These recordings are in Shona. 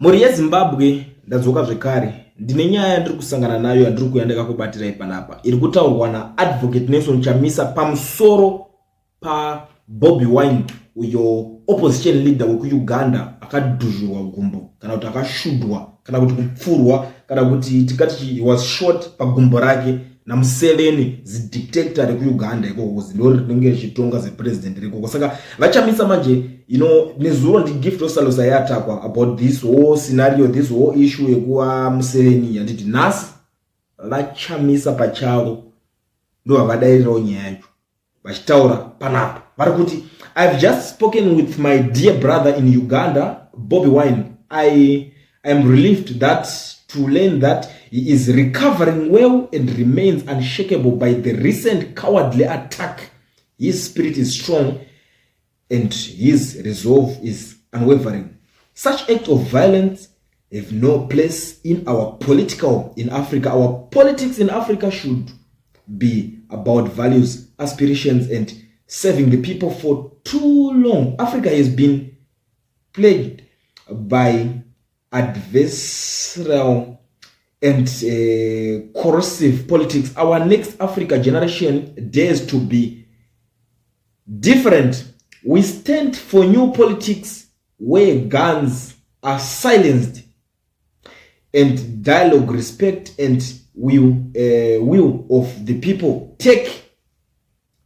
Mhuri yeZimbabwe, ndadzoka zvekare. Ndine nyaya yandiri kusangana nayo yandiri kuuya ndakakubatirai panapa iri kutaurwa naAdvocate Nelson Chamisa pamusoro paBobi Wine, uyo opposition leader wekuUganda akadhuzvurwa gumbo kana kuti akashudwa kana kuti kupfurwa kana kuti tingati he was shot pagumbo rake naMuseveni, zidictator rekuUganda ikoko, ndo rinenge richitonga zepresident rekoko. Saka vaChamisa manje, nezuro ndiGift Ostallos aiatakwa about this whole scenario, this whole issue yekuva Museveni, handiti? Nhasi vaChamisa pachavo ndo vavadairirawo nyaya yacho vachitaura panapa. Vari kuti, "I've just spoken with my dear brother in Uganda, Bobby Wine. I am relieved that to learn that he is recovering well and remains unshakable by the recent cowardly attack. His spirit is strong and his resolve is unwavering. Such act of violence have no place in our political in Africa. Our politics in Africa should be about values, aspirations and serving the people. For too long, Africa has been plagued by adversarial and corrosive politics. Our next Africa generation dares to be different. We stand for new politics where guns are silenced and dialogue, respect and will of the people take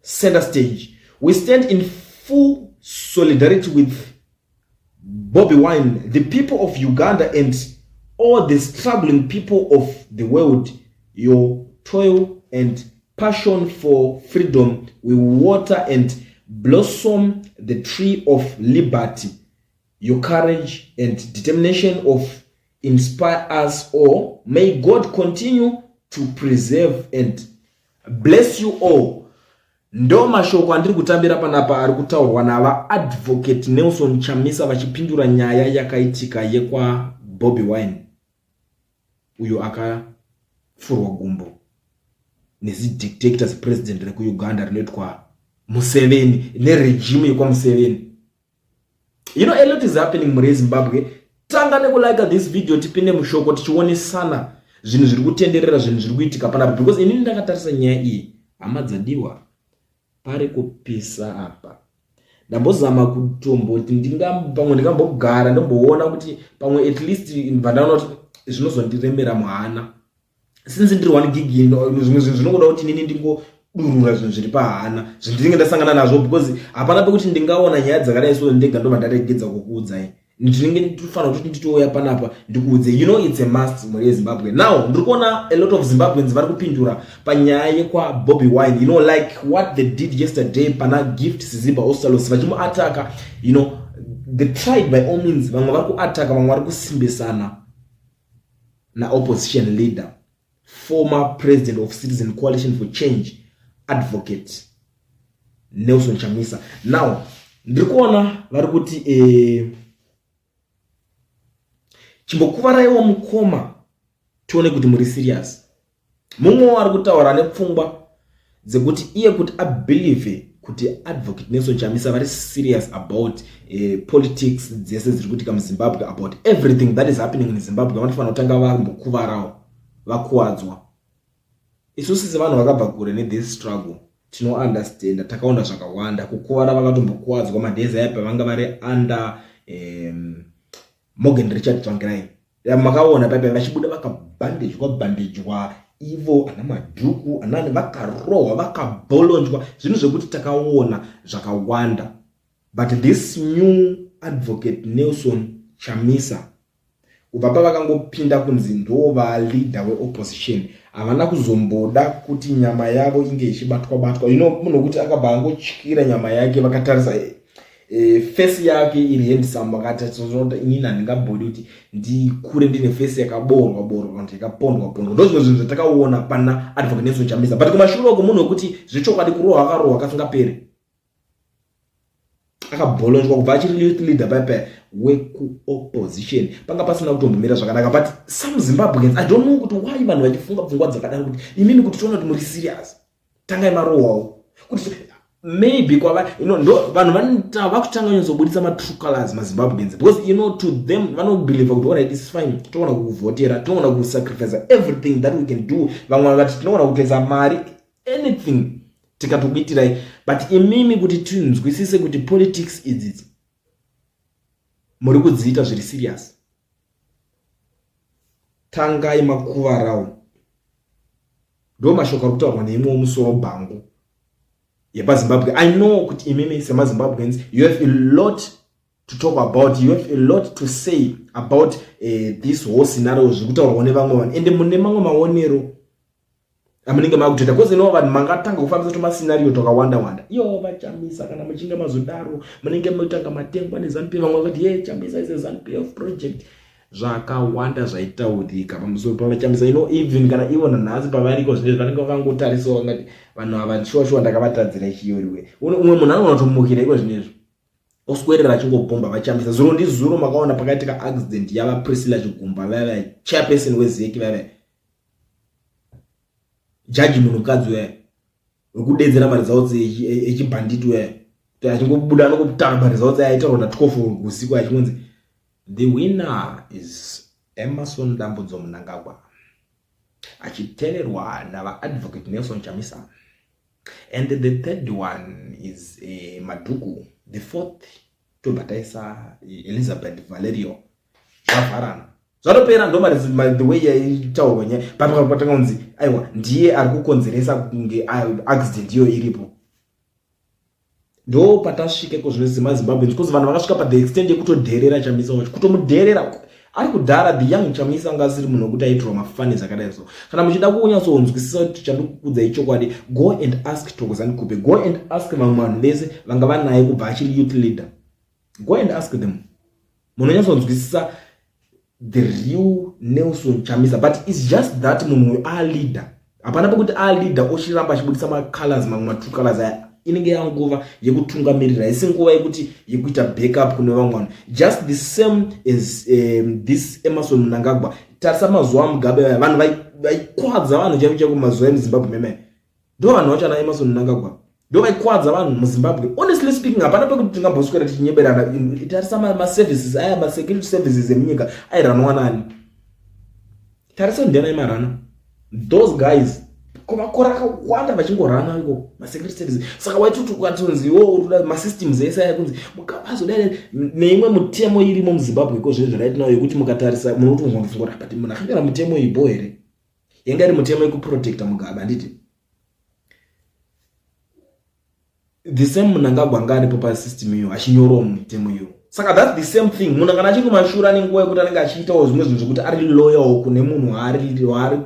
center stage. We stand in full solidarity with Bobby Wine, the people of Uganda and all the struggling people of the world. Your toil and passion for freedom will water and blossom the tree of liberty. Your courage and determination of inspire us all. May God continue to preserve and bless you all." Ndo mashoko andiri kutambira panapa ari kutaurwa navaAdvocate Nelson Chamisa vachipindura nyaya yakaitika yekwaBobby Wine, uyo akapfurwa gumbo nezidictator, president rekuUganda rinoitwa Museveni, neregime yekwaMuseveni. A lot is happening muri yeZimbabwe. Tanga nekulike this video, tipinde mushoko tichionesana zvinhu zviri kutenderera, zvinhu zviri kuitika panapa, because inini ndakatarisa nyaya iyi, hama dzadiwa, pari kupisa apa. Ndambozama kutomboti pamwe ndingambogara ndomboona kuti pamwe at least bva ndaona kuti zvinozondiremera muhana, since ndiri one gig. Zvimwe zvinhu zvinongoda kuti inini ndingodurura zvinhu zviri pahana, zvindinenge ndasangana nazvo, because hapana pekuti ndingaona nyaya dzakadai so ndega ndobva ndaregedza kukuudzai. Ndinenge nditofanira kuti nditouya panapa ndikuudze. It's a must, mhuri yeZimbabwe. Now ndiri kuona a lot of Zimbabweans vari kupindura panyaya yekwaBobby Wine, like what they did yesterday pana Gift Siziba Ostallos vachimuataka. They tried by all means. Vamwe vari kuataka, vamwe vari kusimbisana naopposition leader, former president of Citizen Coalition for Change, Advocate Nelson Chamisa. Now ndiri kuona vari kuti, "Chimbokuvaraiwo mukoma, tione kuti muri serious." Mumwewo ari kutaura nepfungwa dzekuti iye kuti abelieve kuti Advocate Nelson Chamisa vari serious about politics dzese dziri kuitika muZimbabwe, about everything that is happening in Zimbabwe, vanofanira kutanga vambokuvarawo, vakuwadzwa. Isusu sevanhu vakabva kure nethis struggle tinounderstanda, takaona zvakawanda. Kukuvara, vakatombokuwadzwa madays aya pavanga vari under Morgan Richard Tsvangirai. Makaona paipai vachibuda vakabhandejwa bhandejwa ivo, ana Madhuku anani, vakarohwa, vakabholonjwa, zvinhu zvekuti takaona zvakawanda. But this new Advocate Nelson Chamisa, kubva pavakangopinda kunzi ndo valeader weopposition, havana kuzomboda kuti nyama yavo inge ichibatwa batwa. Munhu wekuti akabva angotyira nyama yake, vakatarisa face yake iri handsome, vakati, "Inini handingabodi kuti ndikure ndine face yakaborwa borwa kana kuti yakapondwa pondwa." Ndo zvimwe zvinhu zvatakaona pana Advocate Nelson Chamisa. But kumashure uko, munhu wekuti zvechokwadi kurohwa akarohwa kasingaperi, akabholonjwa kubva achiri youth leader paipai wekuopposition, panga pasina kutombomira zvakanaka. But some Zimbabweans, I don't know kuti why vanhu vachifunga pfungwa dzakadaro, kuti imimi kuti tiona kuti muri serious, tangai marohwawo kuti Maybe kwava ndo vanhu vanoita vakutanga kunyatsobudisa matrue colors maZimbabweans, because to them vanobelieve kuti, "Alright, it's fine, tinogona kuvhotera, tinogona kusacrifice everything that we can do." Vamwe vakati tinogona kutoisa mari, anything, tikatokuitirai, but imimi kuti tinzwisise kuti politics idzidzi muri kudziita zviri serious, tangai makuvarawo. Ndo mashoko ari kutaurwa neimwewo musoro bhangu yepaZimbabwe. I know kuti imimi semaZimbabweans, you have a lot to talk about, you have a lot to say about this whole scenario zviri kutaurwawo nevamwe vanhu, ende mune mamwe maonero amunenge makutoita, because vanhu mangatanga kufambisa tumascenario twakawanda wanda. Iyo vaChamisa, kana muchinge mazodaro, munenge motanga matengwa neZANU PF. Vamwe vakati, "Ye, Chamisa is a ZANU PF project." Zvakawanda zvaitaurika pamusoro pavaChamisa. Even kana ivo nanhasi pavariko zvinezvi, vanenge vakangotarisawo, vangati vanhu ava, shuwa shuwa, ndakavatadzira chiyoriwe. Umwe munhu anogona kutomukira iko zvinezvi, oswerera achingobhomba vaChamisa. Zuro ndizuro makaona pakaitika accident yava Priscilla Chigumba, vaiva chairperson weZEC, vaiva jaji, munhukadzi waya wekudedzera maresults echibhanditi waya, kuti achingobuda anongotara maresults aya aitaurwa na12 usiku, achingonzi, "The winner is Emmerson Dambudzo Mnangagwa, achiteverwa navaAdvocate Nelson Chamisa, and the third one is Madhuku, the fourth tobva taisa Elizabeth Valerio." Zvavharana, zvatopera. Ndo the way yaitaurwa nyaya patanga kunzi aiwa, ndiye ari kukonzeresa kunge accident iyo iripo. Ndo patasvika iko zvino semaZimbabwe, because vanhu vakasvika pathe extent yekutodherera Chamisa wacho, kutomudherera ari kudhara. The young Chamisa anga asiri munhu wekuti aitirwa mafani zvakadai. So kana muchida kunyatsonzwisisa kuti chandikukudzai chokwadi, go and ask Thokozani Khupe, go and ask vamwe vanhu vese vanga vanaye kubva achiri youth leader. Go and ask them, munonyatsonzwisisa the real Nelson Chamisa. But it's just that munhu uyu aleader, hapana pekuti aleader ochiramba achibudisa macolors mamwe, matrue colors aya. Inenge yanguva yekutungamirira, isi nguva yekuti yekuita backup kune vamwe vanhu. Just the same as this Emmerson Mnangagwa. Tarisa mazuva aMugabe aya, vanhu vaikwadza vanhu chaiko chaiko mazuva emuZimbabwe meme, ndo vanhu vacho ana Emmerson Mnangagwa, ndo vaikwadza vanhu muZimbabwe. Honestly speaking, hapana pekuti tingamboswera tichinyeberana. Tarisa maservices aya, masecurity services emunyika airanwa nani? Tarisa ndiani aimarana? Those guys, kwamakore akawanda vachingorana iko masecurity services. Saka waitoti ukatonzi iwo urikuda masystems ese aya kunzi mukazodai neimwe mutemo irimo muZimbabwe iko zvinezvi right now, yekuti mukatarisa munotongondofunga kuti, "But munhu akanyora mutemo iyi bho here?" Yanga iri mutemo yekuprotecta Mugabe, handiti? The same Mnangagwa anga aripo pasystem iyo achinyorawo mutemo iyo. Saka that's the same thing. Munhu kana achiri kumashure, ane nguva yekuti anenge achiitawo zvimwe zvinhu zvekuti ari loyal kune munhu waari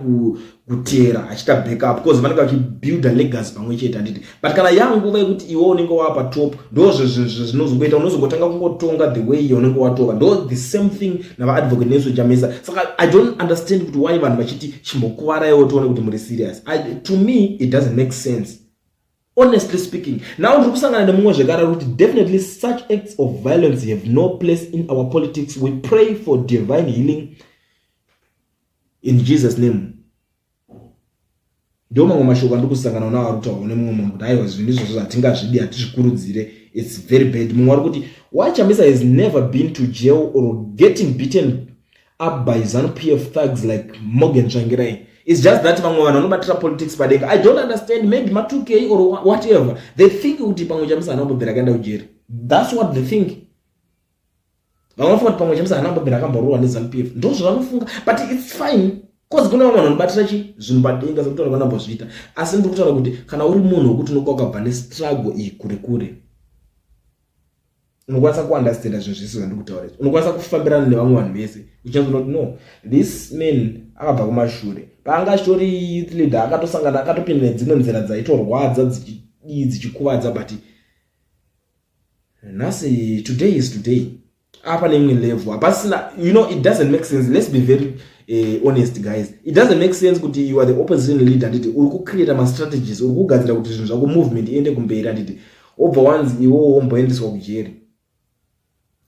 kuteera, achiita backup, because vanenge vachibuilda legacy pamwe chete, handiti? But kana yanguva yekuti iwe unenge wapa top, ndo zvinozongoita unozongotanga kungotonga the way yaunenge watonga. Ndo the same thing navaAdvocate Nelson Chamisa. Saka I don't understand kuti why vanhu vachiti chimbokuvaraiwo tione kuti muri serious. To me it doesn't make sense, honestly speaking. Now ndiri kusangana nemumwe zvekare ari kuti, "Definitely such acts of violence have no place in our politics. We pray for divine healing in Jesus' name." Ndo mamwe mashoko andiri kusangana nawo ari kutaurwa nemumwe munhu kuti aiwa, zvinhu izvozvo hatingazvidi, hatizvikurudzire, it's very bad. Mumwe ari kuti, "Why Chamisa has never been to jail or getting beaten up by ZANU PF thugs like Morgan Tsvangirai? It's just that vamwe vanhu vanobatira politics padenga. I don't understand, maybe ma2K or whatever, they think kuti pamwe Chamisa haana kumbobvira akaenda kujeri. That's what they think. Vamwe vanofunga kuti pamwe Chamisa haana kumbobvira akamborohwa neZANU PF. Ndo zvavanofunga, but it's fine, 'cause kune vamwe vanhu vanobatira chi zvinhu padenga sekutaura vanambozviita. Asi ndiri kutaura kuti kana uri munhu wekuti unonga wakabva nestruggle iyi kure kure, unokwanisa kuunderstanda zvinhu zvese zvandiri kutaura izvi, unokwanisa kufambirana nevamwe vanhu vese uchinzona kuti no, this man akabva kumashure. Paanga achitori youth leader, akatosangana, akatopinda nedzimwe nzira dzaitorwadza, dzichidii, dzichikuvadza, but nhasi, today is today, apa neimwe level hapasina. It doesn't make sense. Let's be very honest, guys. It doesn't make sense kuti you are the opposition leader, handiti? Uri kucreata mastrategies, uri kugadzira kuti zvinhu zvako, movement iende kumberi, handiti? Wobva wanzi iwowo womboendeswa kujeri.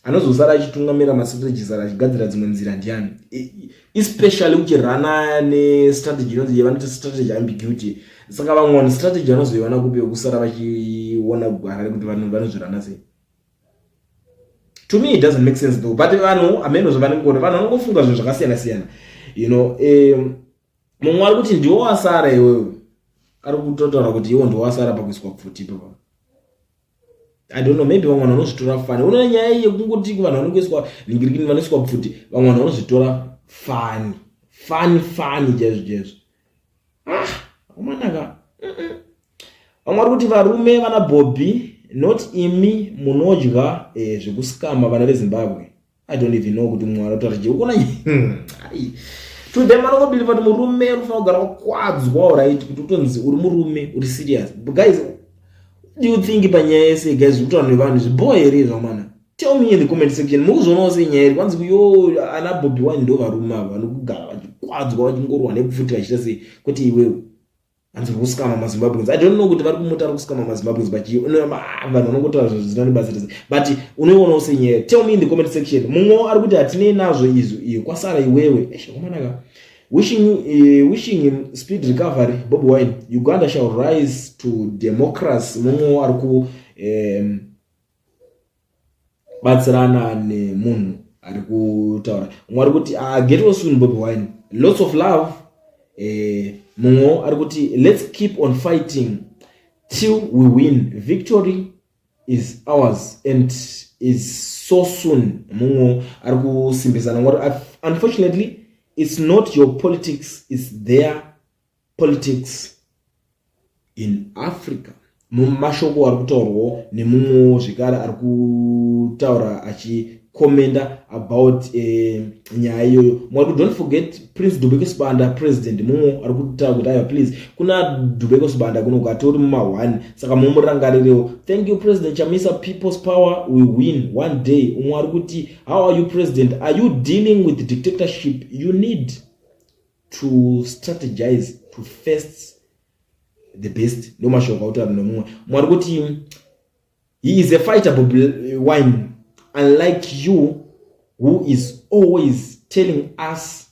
Anozosara achitungamira mastrategies ara, achigadzira dzimwe nzira ndiani? Especially uchirana nestrategy inonzi yevanoti strategy ambiguity. Saka vamwe vanhu strategy vanozoiwana kupi yekusara vachiona gwara rekuti vanhu vanozvirana sei? To me it doesn't make sense though, but vanhu hameno zvavanenge, vanhu vanongofunga zvinhu zvakasiyana siyana. Mumwe ari kuti ndiwo wasara iwewe, ari kutotaura kuti iwo ndiwo wasara pakuiswa pfuti ipapa. I don't know, maybe vamwe vanhu vanozvitora funny. Unoona nyaya iyi yekungoti vanhu vanongoiswa ningirikini, vanoiswa pfuti, vamwe vanhu vanozvitora funny, funny, funny chaizvo chaizvo. Ah, akomanaka. Vamwe vari kuti varume vana Bobby, not imi munodya zvekuskama vana veZimbabwe. I don't even know kuti mumwe anotaura chii. Ukona to them vanongobelieva kuti murume unofanira kugara wakwadzwa, right, kuti utonzi uri murume uri serious. But guys, do you think panyaya yese, guys, zvekutaura nevanhu zviboa here izvo mana? Tell me in the comment section, mukuzvionawo sei nyaya iri kwanzi yo ana Bobby Wine ndo varume ava vanokugara vachikwadzwa, vachingorwa nepfuti, vachiita sei, kwete iwewe hanzi uri kuskama maZimbabweans. I don't know kuti vari kumuti ari kuskama maZimbabweans, but vanhu vanongotaura zvinhu zvisina nebatsira, but unoionawo senyaya? Tell me in the comment section. Mumwewo ari kuti hatinei nazvo izvo, iyo kwasara iwewe. Eshakomanaka. Wishing him speed recovery, Bob Wine. Uganda shall rise to democracy. Mumwewo ari ku batsirana nemunhu ari kutaura. Mumwe ari kuti get well soon, Bobi Wine, lots of love. Mumwewo ari kuti let's keep on fighting till we win, victory is ours and is so soon. Mumwe ari kusimbisana ngoti unfortunately it's not your politics, it's their politics in Africa. Mumashoko ari kutaurwawo nemumwewo zvekare ari kutaura achikomenda about nyaya iyoyo. Mumwe ari, don't forget Prince Dubeko Sibanda, president. Mumwe ari kutaura kuti aiwa, please, kuna Dubeko Sibanda kuno atori muma1, saka mumurangarirewo. Thank you, President Chamisa, people's power will win one day. Umwe ari kuti how are you, president? Are you dealing with dictatorship? You need to strategize to face the best. Ndo mashoko autaura nemumwe. Mumwe ari kuti he is a fighter, Bobi Wine, unlike you who is always telling us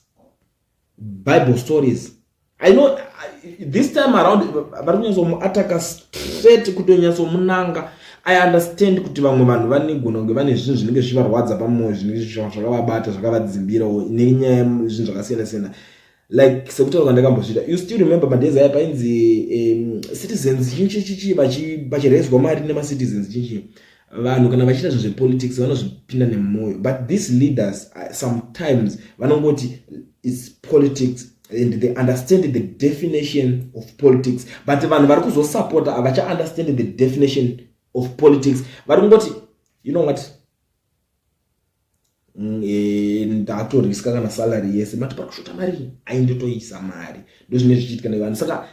Bible stories. I know this time around vari kunyatsomuataka straight, kutonyatsomunanga. I understand kuti vamwe vanhu vanegona kunge vane zvinhu zvinenge zvichivarwadza pamwoyo, zvinenge zvakavabata, zvakavadzimbirawo nenyaya yezvinhu zvakasiyana siyana, like sekutaura kwandakambozviita. You still remember madays aya painzi citizens chinchichichi, vachirezwa mari nemacitizens chinchi. Vanhu kana vachiita zvinhu zvepolitics vanozvipinda nemwoyo, but these leaders sometimes vanongoti it's politics and they understand the definition of politics, but vanhu vari kuzosapota havacha understand the definition of politics. Vari kungoti, you know what, ndatoriska kana salary yese, mati pari kushota mari, aindotoisa mari. Ndo zvinenge zvichiitika nevanhu. Saka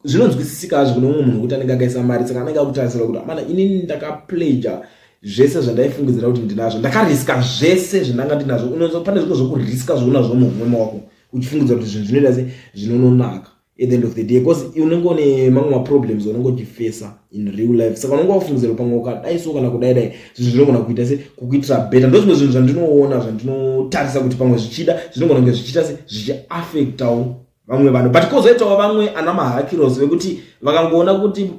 zvinonzwisisika hazvo kune mumwe munhu kuti anenge akaisa mari, saka anenge akutarisira kuti amana, inini ndakapledja zvese zvandaifungidzira kuti ndinazvo, ndakariska zvese zvandanga ndinazvo. Pane zvimwe zvokuriska zvounazvo muhomwe wako uchifungidzira kuti zvinhu zvinoita se zvinononaka. At the end of the day, because unenge une mamwe maproblems unenge uchifesa in real life, saka unenge wafungidzira pamwe ukadai so kana kudai dai, zvinhu zvinogona kuita se kukuitira better. Ndo zvimwe zvinhu zvandinoona, zvandinotarisa kuti pamwe zvichida zvinogona kunge zvichiita se zvichiafectawo vamwe vanhu. But kwozoitawo vamwe ana mahakiros vekuti vakangoona kuti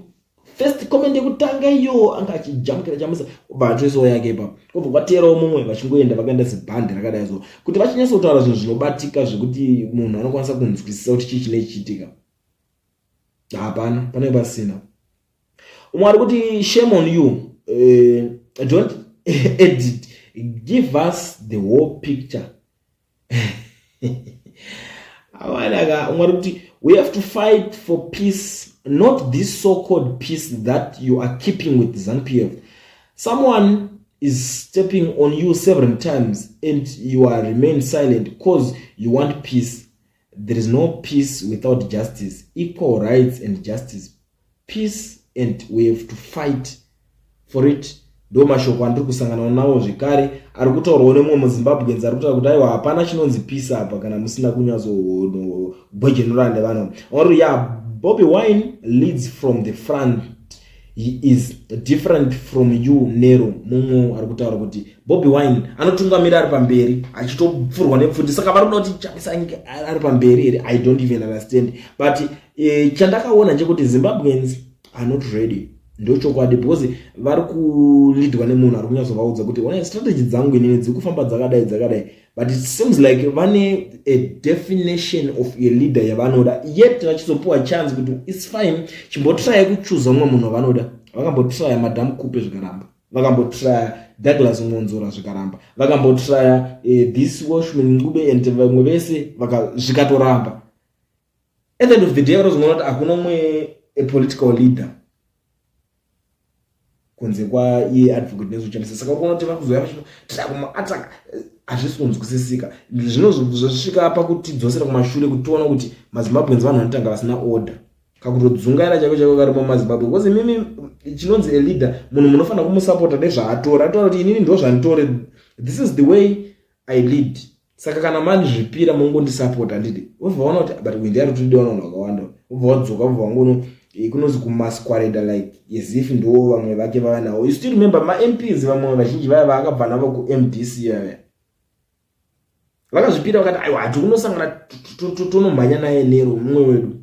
first comment yekutanga iyo anga achijamukira Chamisa, obva atoisawo yake ipapo, obva kwateerawo mumwe, vachingoenda vakaenda zibhandi rakadai so kuti vachinyatsotaura zvinhu zvinobatika zvekuti munhu anokwanisa kunzwisisa kuti chii chine chichiitika. Hapana, panenge pasina. Umwe ari kuti shame on you, don't edit, give us the whole picture. Awanaka. Umwe ari kuti we have to fight for peace, not this so-called peace that you are keeping with ZANU PF. Someone is stepping on you several times and you are remain silent because you want peace. There is no peace without justice, equal rights and justice, peace, and we have to fight for it. Ndo mashoko andiri kusangana nawo zvekare ari kutaurwawo nemumwe muZimbabweans ari kutaura kuti aiwa, hapana chinonzi peace apa kana musina kunyatsogwejenura nevanhu. Ori ya, Bobby Wine leads from the front. He is different from you, Nero. Mumwe ari kutaura kuti Bobi Wine anotungamira ari pamberi achitopfurwa nepfuti. Saka vari kuda kuti Chamisa ari pamberi here? I don't even understand. But chandakaona chekuti Zimbabweans are not ready, ndochokwadi, because vari kuleadwa nemunhu ari kunyatsovaudza kuti ona, strategy dzangu inini dziri kufamba dzakadai dzakadai. But it seems like vane a definition of a leader yavanoda, yet vachizopiwa chance kuti it's fine, chimbotraya kuchuza mumwe munhu wavanoda. Vakambotraya Madam Kupe, zvikaramba. Vakambotraya Douglas Mwonzora, zvikaramba. Vakambotraya this Welshman Ncube and vamwe vese, zvikatoramba. At the end of the day, vanozoona kuti hakuna umwe a political leader kunze kwaiye Advocate Nelson Chamisa. Saka uri kuona kuti vakuzoya vachitira kumaataka. Hazvisi kunzwisisika. Zvinozosvika pakutidzosera kumashure, kuti tiona kuti maZimbabweans vanhu vanotanga vasina order, kakutodzungaira chaiko chaiko karimo mumaZimbabwe, because imimi chinonzi a leader, munhu munofanira kumusapota nezvaatora. Atora kuti inini ndo zvanditore, this is the way I lead. Saka kana mandizvipira, mongondisapota, handidi. Wobva waona kuti but windi ari kutodiwa navanhu vakawanda, wobva wadzoka, wobva wangono kunonzi kumasquerada like as if ndo vamwe vake vava navo. You still remember maMPs vamwe vazhinji vaya vaakabva navo kuMDC vaya, vakazvipira vakati, "Aiwa, hati kunosangana, tonomhanya naye Nero, mumwe wedu."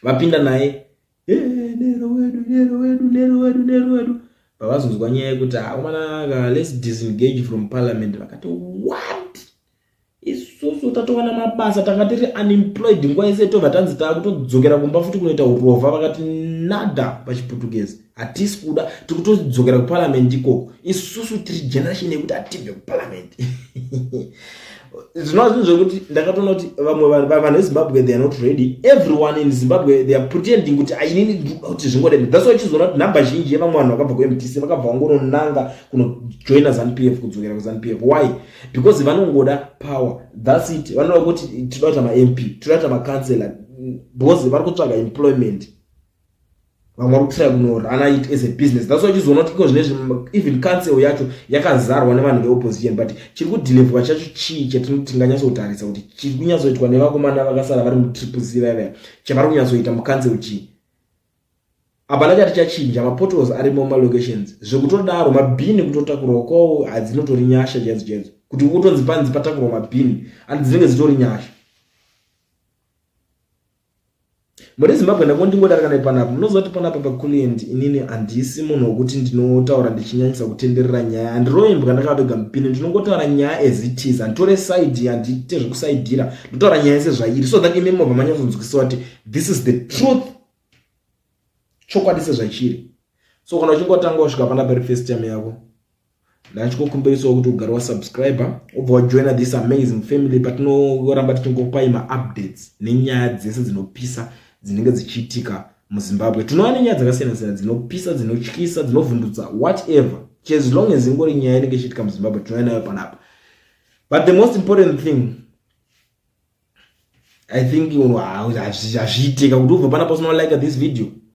Vapinda naye, "Nero wedu, Nero wedu, Nero wedu, Nero wedu." Pavazonzwa nyaya yekuti aomanaka, let's disengage from parliament, vakati, "What? Isusu tatowana mabasa, tanga tiri unemployed nguva yese, tobva tanzi taakutodzokera kumba futi kunoita urovha." Vakati, "Nada," pachiPutukezi, "hatisi kuda, tiri kutodzokera kuparliament ikoko. Isusu tiri generation yekuti hatibve kuparliament." Zvinova zvinhu zvekuti ndakatoona kuti vamwe vanhu veZimbabwe, they are not ready. Everyone in Zimbabwe, they are pretending kuti ainini kuti zvingodai. That's why chizoona kuti nhamba zhinji yevamwe vanhu vakabva kuMDC vakabva vangononanga kunojoina ZANU PF, kudzokera kuZANU PF. Why? Because vanongoda power, that's it. Vanoda kuti tinoda kuita maMP, toda kuita macancellor, because vari kutsvaga employment. Vamwe vari kutraya kunorana it as a business. That's why uchizoona kuti iko zvinezvi even council yacho yakazarwa nevanhu veopposition, but chiri kudeliverwa chacho chii chatinoti tinganyatsotarisa kuti chiri kunyatsoitwa nevakomana vakasara vari muTriple C vaivaya, chavari kunyatsoita mucouncil chii? Hapana chati chachinja. Mapotholes arimo mumalocations zvekutodaro. Mabhini kutotakurwa kwawo hadzinotori nyasha chaidzo chaidzo, kuti utonzi panzi patakurwa mabhini andi dzinenge dzitori nyasha. Muri Zimbabwe, ndako ndingodarika nepanapa. Munoziva kuti panapa paCulient, inini handisi munhu wekuti ndinotaura ndichinyanyisa kutenderera nyaya. Handiroimbwa ndakavega mupini. Ndinongotaura nyaya as it is, handitore side, handiite zvekusaidhira. Ndotaura nyaya sezvairi, so that imi mobva manyatsonzwisisa kuti this is the truth, chokwadi sezvachiri. So kana uchingotanga kusvika panapa iri first time yako, ndachikokumbirisawo kuti ugare wasubscriber, ubva wajoina this amazing family, patinoramba tichingopai maupdates nenyaya dzese dzinopisa dzinenge dzichiitika muZimbabwe. Tinova nenyaya dzakasiyana siyana dzinopisa, dzinotyisa, dzinovhundutsa, whatever, as long as ingori nyaya inenge ichiitika muZimbabwe, tinova nayo panapa. But the most important thing, I think hazviitika kuti ubva panapa usina like this video.